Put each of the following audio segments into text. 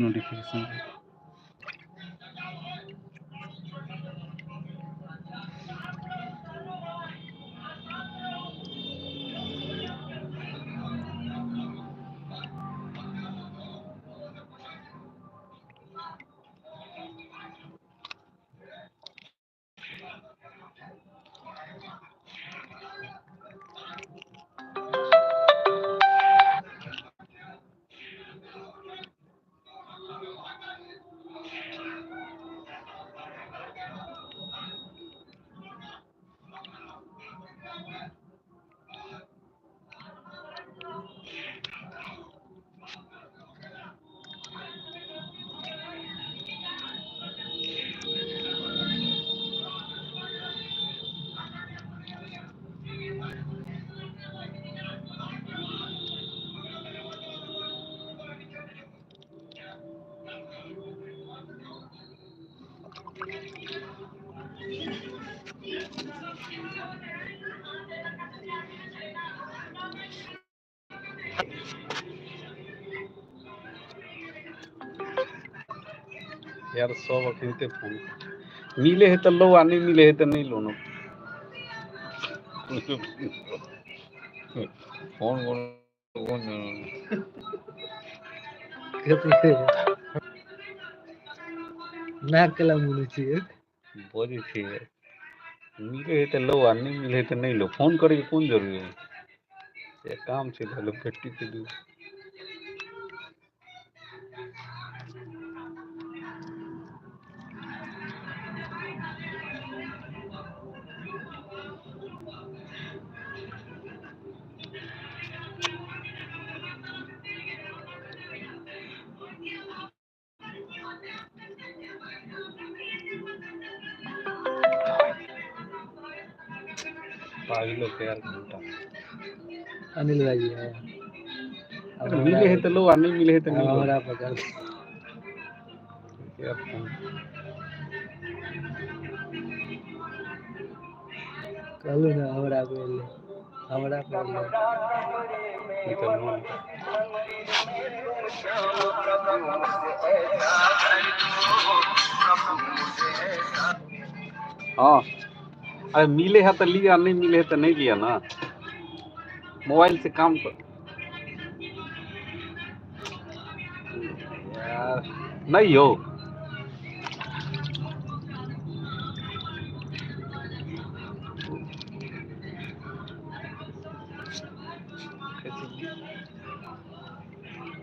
Notification. यार सब अखनते phone मिले है तो लो आ नहीं मिले है तो नहीं लो ना। फोन कौन ना कला मुने छियै बजै छियै। मिले है तो लो आ नहीं मिले है तो नहीं लो। फोन करे के कोन जरूरी है? ये काम छै लो पेटी के दू। पागलो के यार घंटा अनिल भाई है। अरे मिले है तो लो आ नहीं मिले है तो नहीं लो। हमरा पकड़ यार फोन कहलू ना हमरा पहले हमरा पहले निकल। हाँ अरे मिले है तो लिया नहीं मिले है तो नहीं लिया ना। मोबाइल से काम कर यार नहीं हो।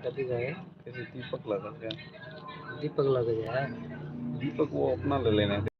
कथी कहे कैसे दीपक लगा क्या? दीपक लग जाए। दीपक वो अपना ले लेना है।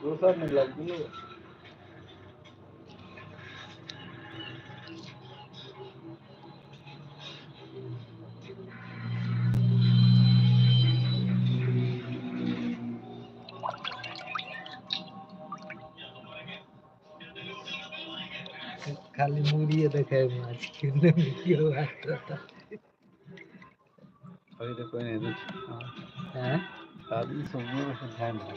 दोसर नहीं लग गेलो। खाली मुड़िए देखे माछ किने क्यों आता अभी तो कोई नहीं। हाँ हैं आदमी सब में से ध्यान है।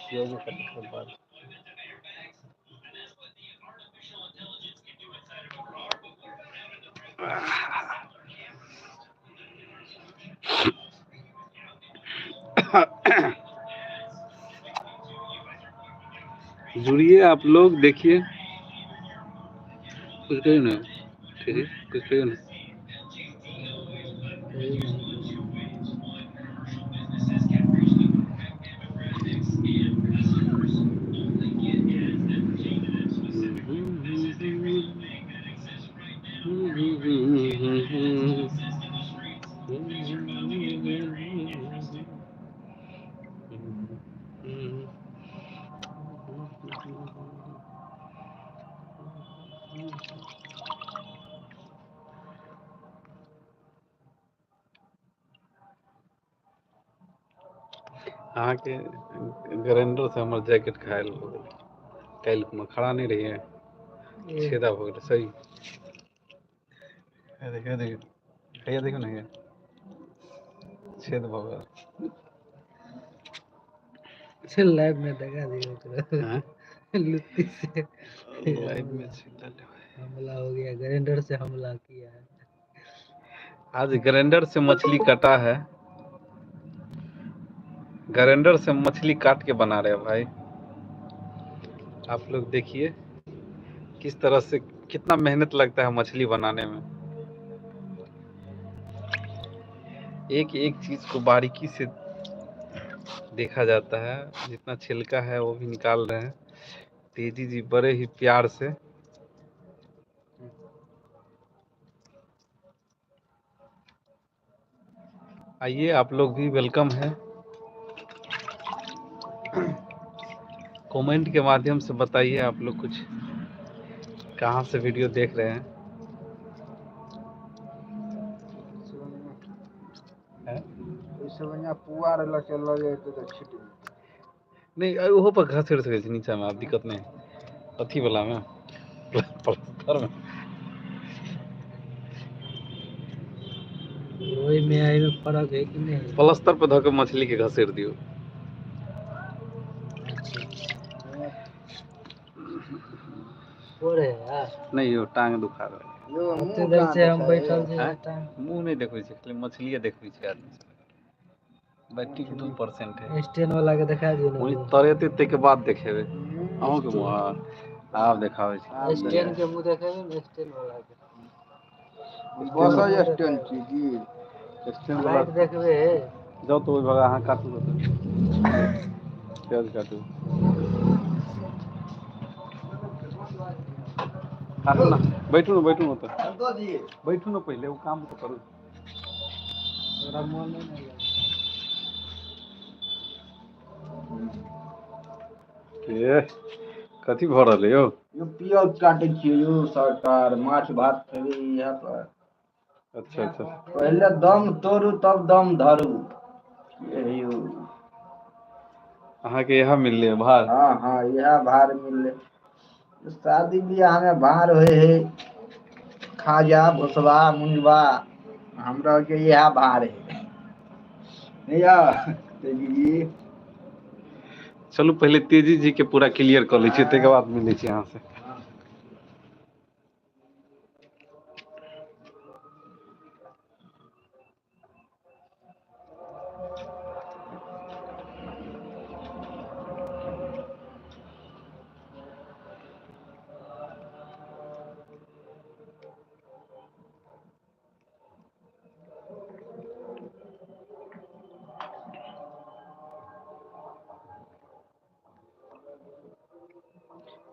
के बाद जुड़िए आप लोग, देखिए कुछ कहियो ना। ठीक है कुछ कहियो ना। अहाँके ग्राइंडर से हमर जैकेट घायल भऽ गेल। काल्हि खड़ा नहि रहियै, छेदा भऽ गेलै सही। देखियौ देखियौ, हैया देखियौ ने, हैया छेद भऽ गेल। लाइव में देखा दियौ ओकरा। लुत्ती से लाइव में छेदा। हमला हो गया, ग्राइंडर से हमला किया है। आज ग्राइंडर से मछली कटा है, ग्राइंडर से मछली काट के बना रहे हैं भाई। आप लोग देखिए किस तरह से कितना मेहनत लगता है मछली बनाने में। एक एक चीज को बारीकी से देखा जाता है। जितना छिलका है वो भी निकाल रहे हैं तेजी जी बड़े ही प्यार से। आइए, आप लोग भी welcome है। कमेंट के माध्यम से बताइए आप लोग कुछ, कहाँ से वीडियो देख रहे हैं। नहीं, ओहो पर घसरि सकै छी नीचा में, आब दिक्कत नहीं। अथी वाला में, प्लास्टर में। ओहि में एहि में फर्क है कि नहीं? प्लास्टर पर धऽ के मछली के घसरि दियौ। नहीं यो, टांग दुखा रहल। ओते देर से हम बैठल छी। मुँह नहीं देखबै छै, खाली मछलिए देखबै छै आदमी सब। बैटरी 2% है। स्टैंड वाला के देखा दियौ ने। वही तरेतै ताहिके बाद देखेबै अहूँके मुँह। आब देखाबै छी। स्टैंड के मुँह देखेबै ने, स्टैंड वाला के। बस स्टैंड छी की? स्टैंड वाला लाइट देखबै। जाउ तऽ ओहि भाग अहाँ काटू, प्याज काटू, काटू ना। बैठू ना, बैठू ना, तऽ बैठू ना, पहिले ओ काम तऽ करू। ओकरा मोन नहि ने लगै। ए, कथी भऽ रहल है यौ? यो पियाज काटै छियै यौ सरकार, माछ भात खेबै इएह पर। अच्छा अच्छा। पहिले दम तोड़ू तब दम धरू यौ। अहाँके इएह मिललै भार? हाँ हाँ, इएह भार मिललै। शादी बियाह में भार होइ है खाजा भुसबा मुंजबा, हमरा के इएह भार है। नहीं यौ तेजी जी? चलू पहिले तेजी जी के पूरा क्लियर कऽ लै छियै, ताहिके बाद मिलै छी अहाँ से।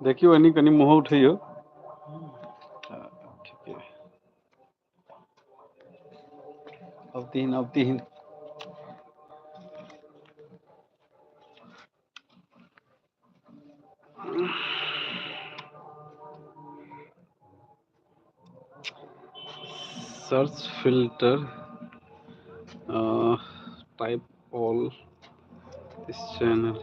देखियौ एनी कनि मुँह उठैयौ। ठीके, अब तीन, अब तीन। Search filter, type all this channel.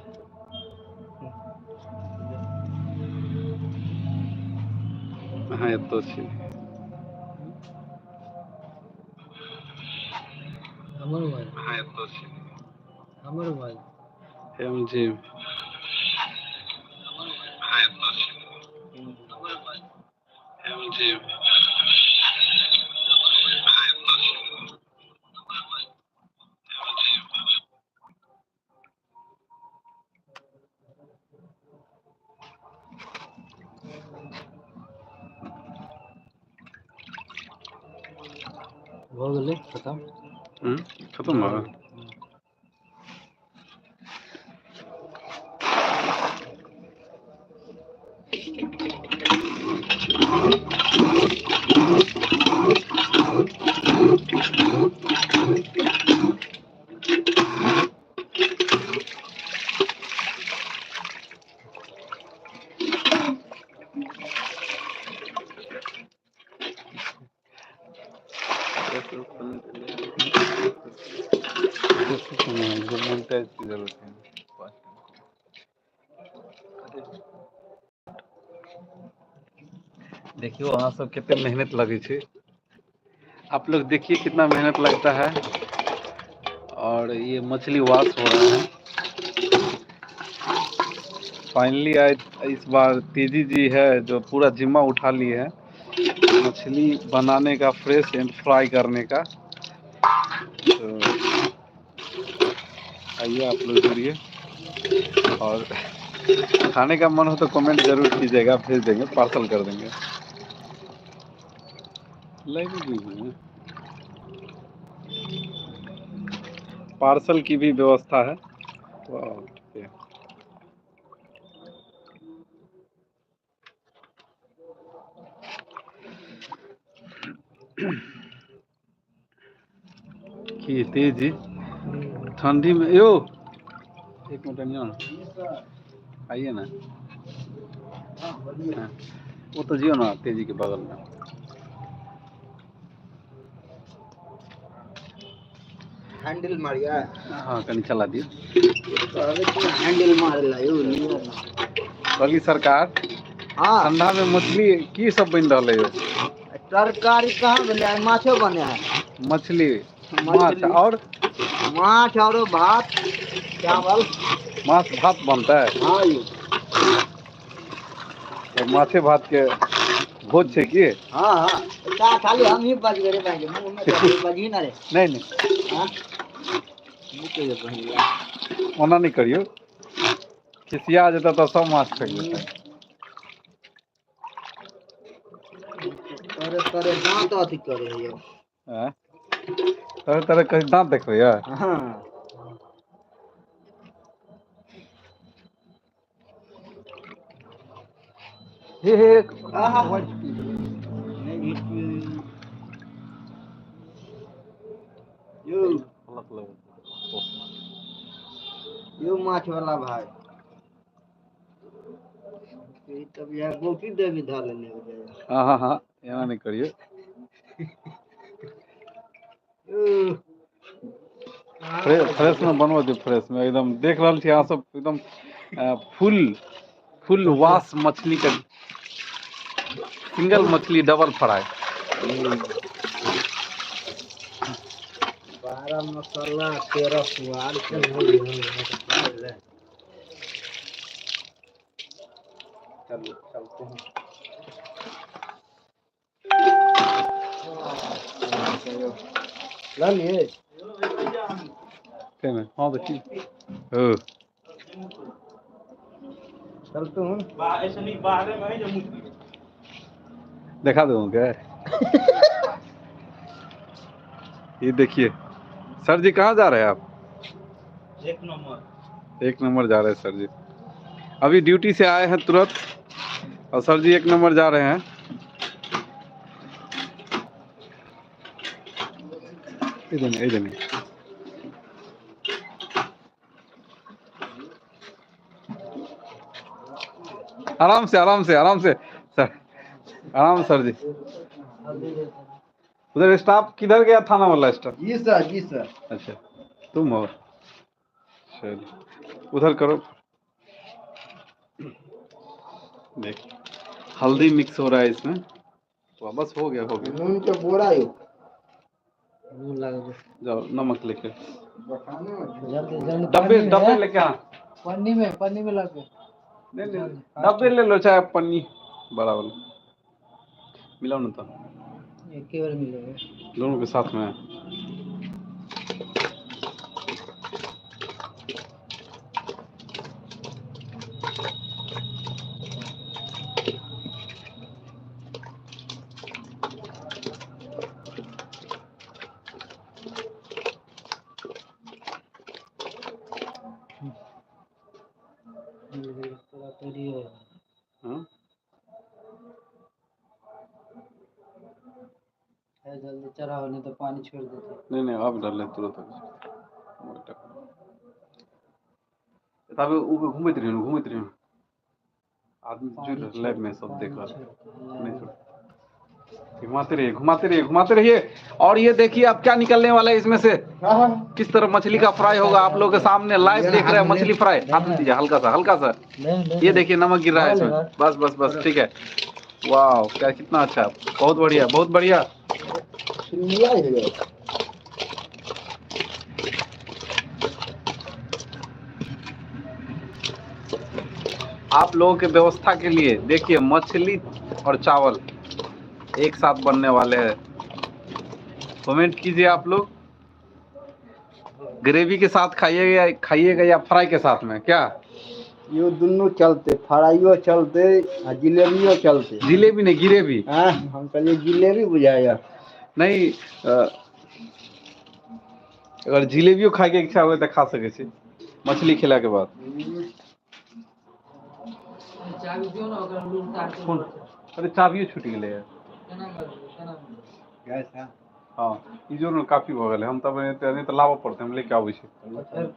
अहाँ एतऽ छी। हमर मोबाइल। अहाँ एतऽ छी। हमर mobile. M G M G. भऽ गेलै खतम। खतम भऽ गेल। मोनेटाइज की जरूरत है। देखियो अहाँ सब कते मेहनत लगै छै। आप लोग देखिए कितना मेहनत लगता है। और ये मछली वॉश हो रहा है। फाइनली आए इस बार तेजी जी है जो पूरा जिम्मा उठा लिए है मछली बनाने का, फ्रेश एंड फ्राई करने का। तो आइए आप लोग जुड़िए, और खाने का मन हो तो कमेंट जरूर कीजिएगा, भेज देंगे, पार्सल कर देंगे। लाइव भी है, पार्सल की भी व्यवस्था है। वाह, ठीक है। की तेजी ठंडी में यो एक मिनट आइए ना, आइए ना। हाँ, वो तो जियो ना तेजी के बगल में। हैंडल मारिया। हाँ कहीं चला दियो। हैंडल मारला यो नियर। कहली सरकार, हाँ ठंडा में मछली की सब बन रहा है? तरकारी कहाँ बने है, माछो बने है। मछली, माछ और माछ और भात चावल। माछ भात बनता है। हाँ यो। तो माछे भात के भोज छे की? हाँ हाँ, का खाली हम ही बज गए भाई, मुंह में तो बजी ना रे। नहीं नहीं, हाँ मुंह के बजी ओना नहीं करियो, खिसिया जेता तो सब माछ फेंक देता। करे करे दांत अथी करे यो। हां तरह तरह के दांत देखो यार। हाँ हे हे आहा। यो यो माछ वाला भाई तब यार गोटी देवी धर लेने हो जाएगा। हाँ हाँ हाँ, यहाँ नहीं करिए। फ्रेश में बनवा दे, फ्रेश में एकदम देख रहा छी अहाँ सब एकदम फुल फुल वाश मछली के, सिंगल मछली डबल फ्राई। 12 मसाला 13 स्वाद। चलो चलते हैं। ला लिए क्या? हाँ तो ठीक। चलते हूँ। दिखा दूँ क्या? ये देखिए सर जी, कहाँ जा रहे हैं आप? एक नंबर, एक नंबर जा रहे हैं सर जी। अभी ड्यूटी से आए हैं तुरंत, और सर जी एक नंबर जा रहे हैं। इधर इधर आराम से, आराम से, आराम से सर, आराम सर जी। उधर स्टाफ किधर गया, थाना वाला स्टाफ? जी सर, जी सर। अच्छा तुम हो, चलिए उधर करो। देख हल्दी मिक्स हो रहा है इसमें, तो बस हो गया, हो गया। नून के बोरा यो नून लगा, जाओ नमक लेके जल्दी जल्दी, डब्बे डब्बे लेके। हाँ पन्नी में, पन्नी में लगा। नहीं नहीं, डब्बे ले लो, चाहे पन्नी बड़ा वाला मिलाओ ना, तो एक ही बार मिलेगा दोनों के साथ में। हाँ जल्दी चढ़ाओ, नहीं तो पानी छोड़ देते। नहीं नहीं, अब डाल ले तुरंत। तब ऊपर घूमते रहियो, घूमते रहियो। आदमी जुड़ लाइव में सब देख रहा है। नहीं छोड़। घुमाते रहिए, घुमाते रहिए, घुमाते रहिए। और ये देखिए अब क्या निकलने वाला है इसमें से, किस तरह मछली का फ्राई होगा। आप लोगों के सामने लाइव देख रहे हैं मछली फ्राई। हाथ में दीजिए हल्का सा, हल्का सा। ये देखिए नमक गिर रहा है इसमें। बस बस बस, ठीक है। वाह क्या कितना अच्छा, बहुत बढ़िया, बहुत बढ़िया। आप लोगों के व्यवस्था के लिए देखिए मछली और चावल एक साथ बनने वाले हैं। कमेंट कीजिए आप लोग, ग्रेवी के साथ खाइएगा, खाइएगा या फ्राई के साथ में? क्या यो दोनों चलते, फ्राइयो चलते आ जिलेबियो चलते। जिलेबी नहीं, गिरेबी। हाँ, हम कहलिए जिलेबी बुझाया नहीं। अगर जिलेबियो खाए के इच्छा हुए तो खा सके छी मछली खेला के बाद। अरे चाबियो छूट गेलै यार। हाँ, ई जो न काफी भऽ गेलै। हम तब नहीं तो लाबऽ पड़तै, हम लेके आबै छी।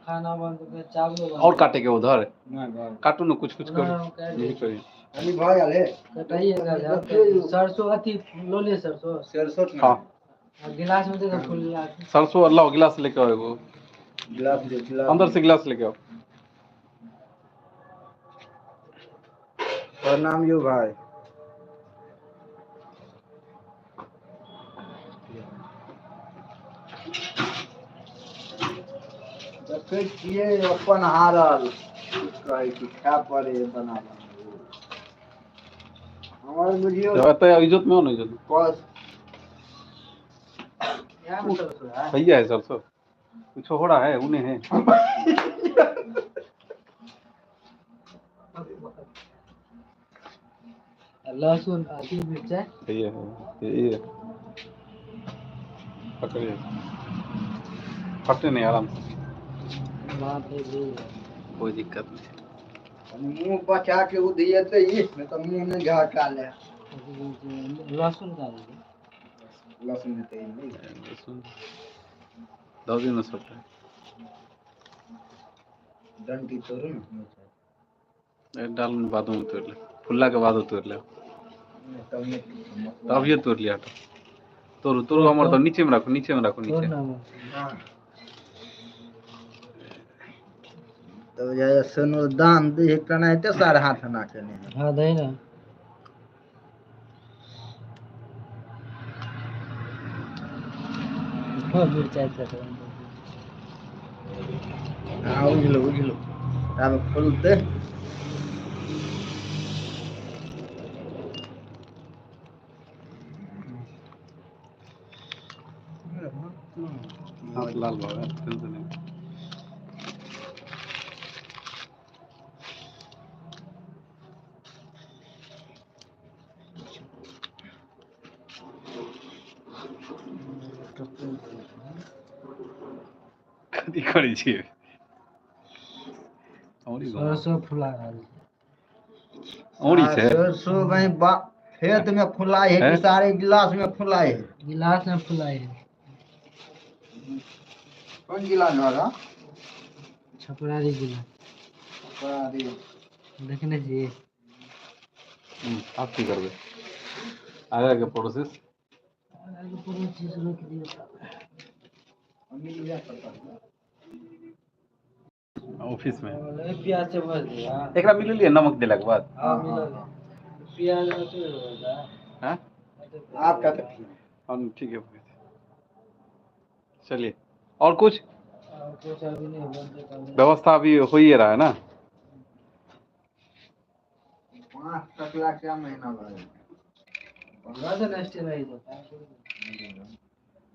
खाना बंद, चाबियो और काटे के उधर काटू न, कुछ कुछ करू यही करी। अभी भऽ गेलै। कटाइए सरसों अथी लो ले सरसों। सरसों। हाँ, गिलास में दे फूल। सरसों लाओ, गिलास लेके आओ एगो। गिलास दे, गिलास अंदर से गिलास लेके आओ। प्रणाम यो भाई। देखै छियै अपन हारल कहै छी खाय पड़े बना बना। हमर बुझियौ एतऽ इज्जत में ने इज्जत बस भैया है सरसों कुछ हो रहा है उन्हें है। लहसुन अथी मिर्चाई भैया है ये पकड़िए, फटे नहीं, आराम से, कोई दिक्कत नहीं। मुंह बचा के उधियते ई नहीं तो मुंह में घाटा ले। लहसुन का लहसुन देते नहीं, लहसुन दो दिन में सब डंटी तोड़ू ना डाल बाद में तोड़ ले, फुल्ला के बाद तोड़ ले, तब ये तोड़ लिया। तोड़ू तोड़ू हमर तो नीचे में रखो, नीचे में रखो, नीचे। तब जाय सोनो दान दे है कनाइते सार हाथ ना केने। हां दे ना। मिर्चाई चटनी। हां उजलो उजलो अब फुलते। हाथ लाल भऽ गेल, टेंशन नहीं। कथी करै छियै? सरसों फुला रहल छै। औरी छै सरसों भाई खेत में फुलाय है कि सारे गिलास में फुलाय है? गिलास में फुलाय है। कौन गिलास वाला? छपरारी जिला। छपरारी देखने छी। आप की करबै आगे के प्रोसेस? आगे प्रोसेस रोक दियौ। ऑफिस में प्याज से भर दिया। एकरा मिललियै नमक देला के बाद? हां मिलल। प्याज तो होगा। हां आपका तो हां ठीक है। चलिए और कुछ? कुछ अभी नहीं बनते, व्यवस्था अभी हो ही रहा है ना। 5 लाख क्या महीना भाई?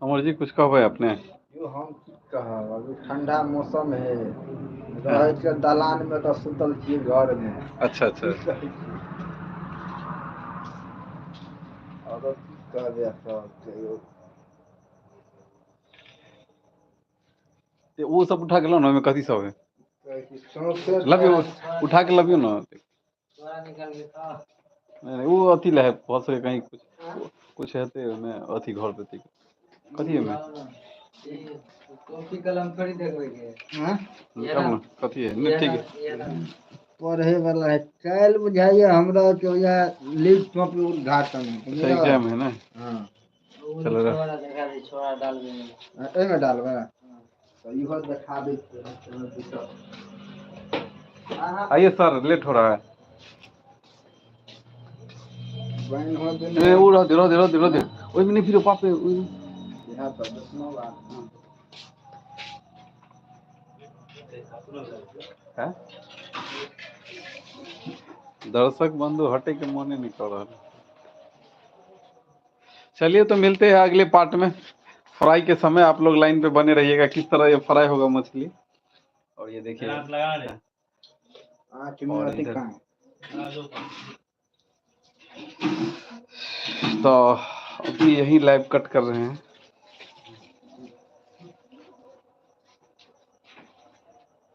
अमर जी कुछ कहबै अपने? यो हम की कहब, अभी ठंडा मौसम है, रहे के दलान में तो सुतल छी घर में। अच्छा अच्छा। और की कहबे सब कहियो। ते वो सब उठा के लाओ ना, ओहिमे कथी सब है? लबियो उठा के लबियो ना। निकाल के खा। नहीं वो अथी ले है, बहुत सके कहीं कुछ कुछ हेतै ओहिमे अथी घर पे कथी है? कॉपी कलम थोड़ी देखबै के हां कथी है? नहीं ठीक है। पढ़े वाला है काल्हि बुझाइए हमरा के वएह लीड कॉपी उद्घाटन है। एग्जाम है ना। हाँ चलो रख। छोड़ा देखा दे, छोड़ा डाल दे। एहिमे डालबै तऽ इहो देखा दै छियै। आइए सर, लेट हो रहा है। बनि हो ए, वो रह दे, रह दे, रह दे, रह दे। ओहिमे नहीं फिर पापे ओहिमे। इएह तऽ दसमा बात। हैं? दर्शक बंधु हटे के मोने नहीं कर रहा। चलिए तो मिलते हैं अगले पार्ट में। फ्राई के समय आप लोग लाइन पे बने रहिएगा, किस तरह ये फ्राई होगा मछली। और ये देखिए लगा रहे आँखिमे और अथी इधर। कहाँ तो अभी यही लाइव कट कर रहे हैं।